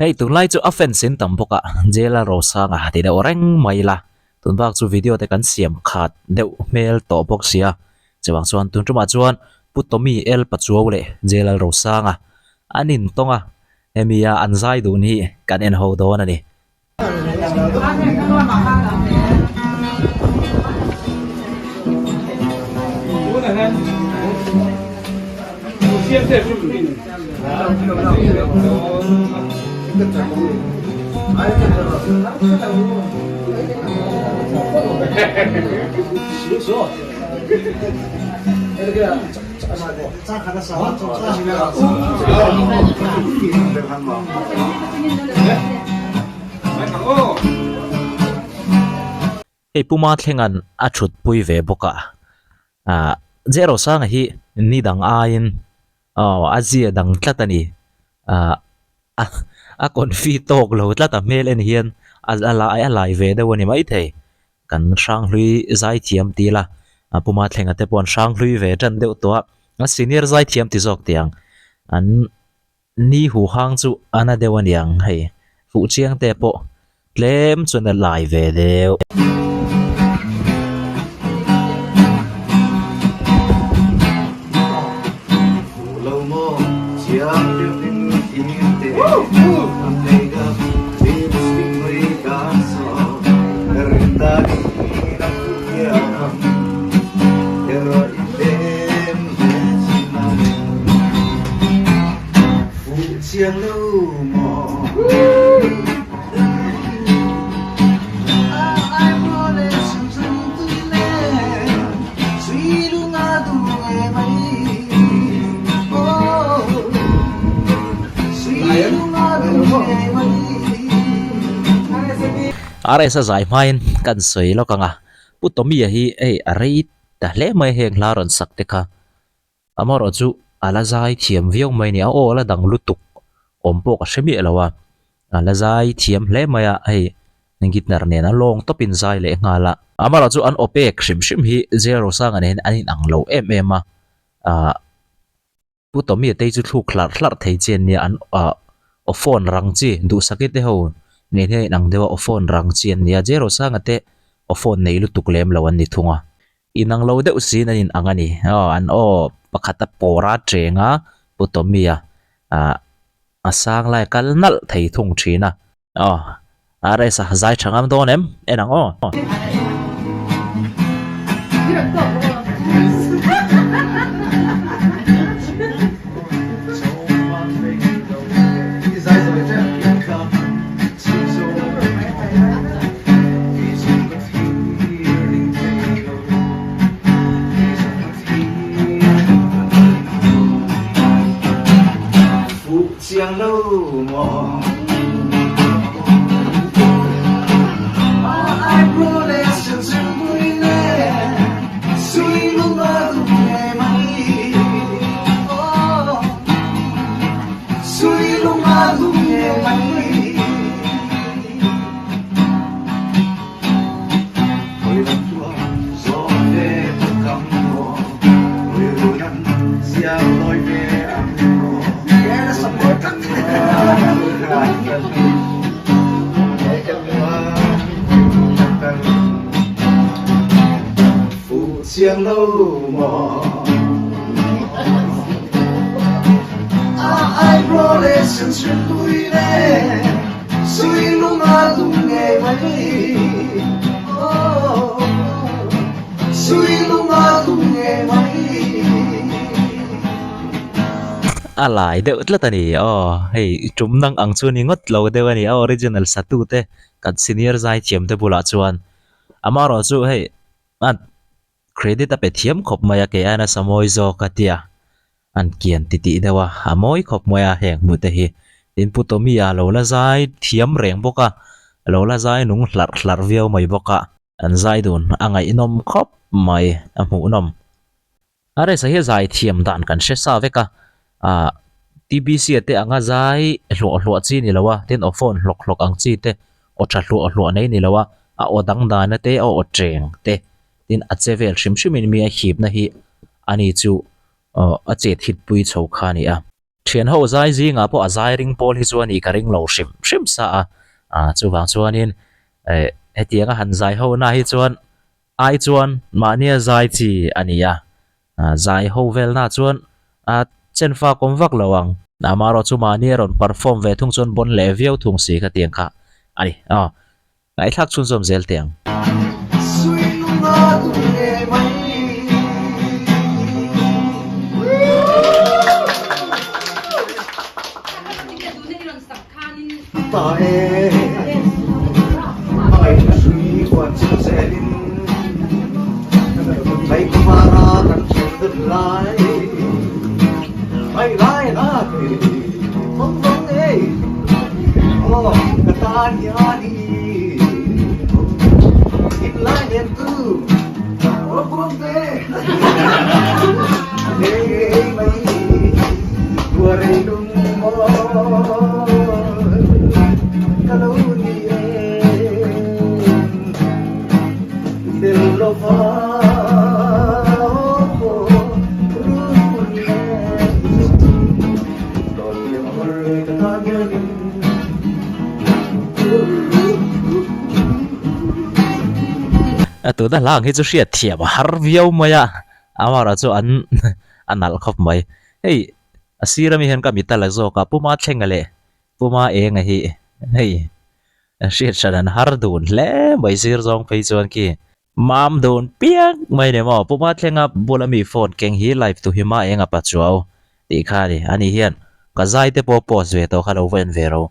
Hei tunlai chu a fans in tam bawk a, Jail a Rosanga ti deuh reng mai ila, tun bak chu video te kan siam khat deuh hmel tawh bawk sia, chuvang chuan tun tumah chuan Pu Tommy El Pachuau leh Jail a Rosanga an intawng a, hemi a an zai dun hi kan en ho dawn a ni. Hei Puma thlenga'n a thut pui ve bawk a, ah Zero Sanga hi ni dang aiin aw a zia dang tlat a ni, ah a confi tawk lo tlat a hmel en hian a lai a lai ve deuh a ni maithei. Kan hranghlui zaithiam ti ila Puma thlenga te pawh an hranghlui ve tan deuh tawh a, a senior zaithiam ti zawk tih ang an ni hu hang chu a na deuh a niang hei fuhchiang te pawh tlem chuan a lai ve deuh. RS a zai hmain kan sawi lawk ang a, Pu Tommy-a hi hei a rei ta hle mai heng hla rawn sak te kha. Amaherawh chu a la zai thiam viau mai a ni a, aw la dang lutuk awm pawh ka hre miah lo a, a la zai thiam hle mai a, hei guitar nen a lawng tawpin zai leh nghal a. Amaherawh chu an aw pek hrim hrim hi J Rosanga nen hian an inang lo em em a, ah Pu Tommy te hi chu thluk hlarh hlarh thei chi an nia, an ah aw phone rang chi Duhsaki te ho nen hian a inang deuh a, aw phone rang chi an nia, J Rosanga te aw phone nei lutuk lem lo an ni thung a. Inang lo deuh siin an in ang a ni. Aw an aw pakhat a pawr a cheng a Pu Tommy a ah a sang lai a kal nalh thei thung thin a. Aw RS a zai tha ngam dawn em? En ang aw. A lai deuh tlat a ni aw hei tum nang ang chu ni ngawt lo deuh a ni a original satu te kan senior zai thiam te bulah chuan amaherawh chu hei a Credit a pe thiam khawp mai a, kei aiin a sa mawi zawk a tia an kian titih deuh a, a mawi khawp mai a heng hmuh te hi. Tin Pu Tommy a lo la zai thiam reng bawk a, a lo la zai nung hlarh hlarh viau mai bawk a. An zai dun a ngaihnawm khawp mai, a hmuhnawm. A resa hi zai thiam dan kan hre sa vek a, ah TBC a te anga zai hluah hluah chi ni lo a, tin aw phone hlawk hlawk ang chi te, aw tha hluah hluah nei ni lo a, a aw dangdana te, a aw cheng te. Tin, a che vel hrim hrimin mi a hipna hi ani chu a chet hit pui chho kha a ni a. Thian ho zai zingah pawh a zai ring pawl hi chu a nih ka ring lo hrim hrim sa a, ah chuvang chuanin eh hetianga han zai ho na hi chuan ai chuan mahnia zai chi a ni a, ah zai ho vel na chuan ah chen fak awm vak lo ang. Amaherawh chu mahnia rawn perform ve thung chuan bawn leh viau thung si kha tiang kha a ni aw. Ngaihthlak chhunzawm zel teh ang. Tuna hla ang hi chu hriat thiam a har viau mai a, amaherawh chu an a nalh khawp mai. Hei a sir ami hian ka mit a la zawk a, Puma Thlenga leh Puma Enga hi hei hriat hran an har dun hle mai sir zawng phei chuan khi. Mam dun piang mai ni maw? Puma thlenga bula mi phone keng hi live tu hi ma eng a pa chuau tih kha a ni. Ani hian ka zai te pawh post ve tawh kha lo va en ve ro.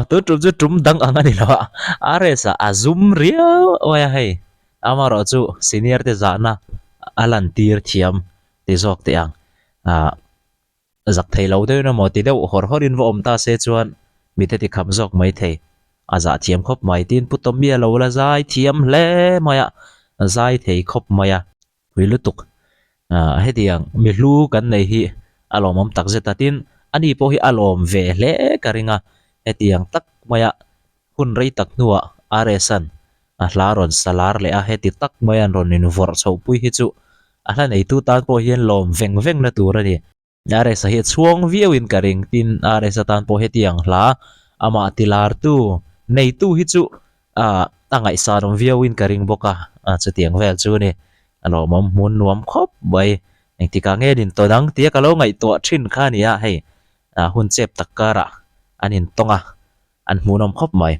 Tun tum chu tum dang ang a ni lo a, RS ah a zum riau mai a hei, amaherawh chu senior te zahna a lan tir thiam ti zawk teh ang ah. Zak thei lo deuhin emaw ti deuh hawr hawrin va awm ta se chuan mite ti kham zawk mai thei. A zah thiam khawp mai tin Pu Tommy a lo la zai thiam hle mai a, zai thei khawp mai a. Pui lutuk. Hetiang mi hlu kan nei hi a lawmawm tak zet a, tin ani pawh hi a lawm ve hle ka ring a, hetiang tak maia hun rei tak hnuah RS-a'n a hla rawn sa lar leh a, heti tak mai an rawn invawrh chhohpui hi chu a hla neitu tan pawh hian lawm veng veng na tur a ni. RS-a hi a chhuang viauin ka ring, tin RS-a tan pawh hetiang hla amah ti lartu neitu hi chu a ngaihsan awm viauin ka ring bawk a, chutiang vel chu a ni. A lawmawm hmun nuam khawp mai, engtikah nge nin tawn ang tia ka lo ngaihtuah thin kha a ni a hei. Hun chep tak karah an intawng a, an hmuhnawm khawp mai.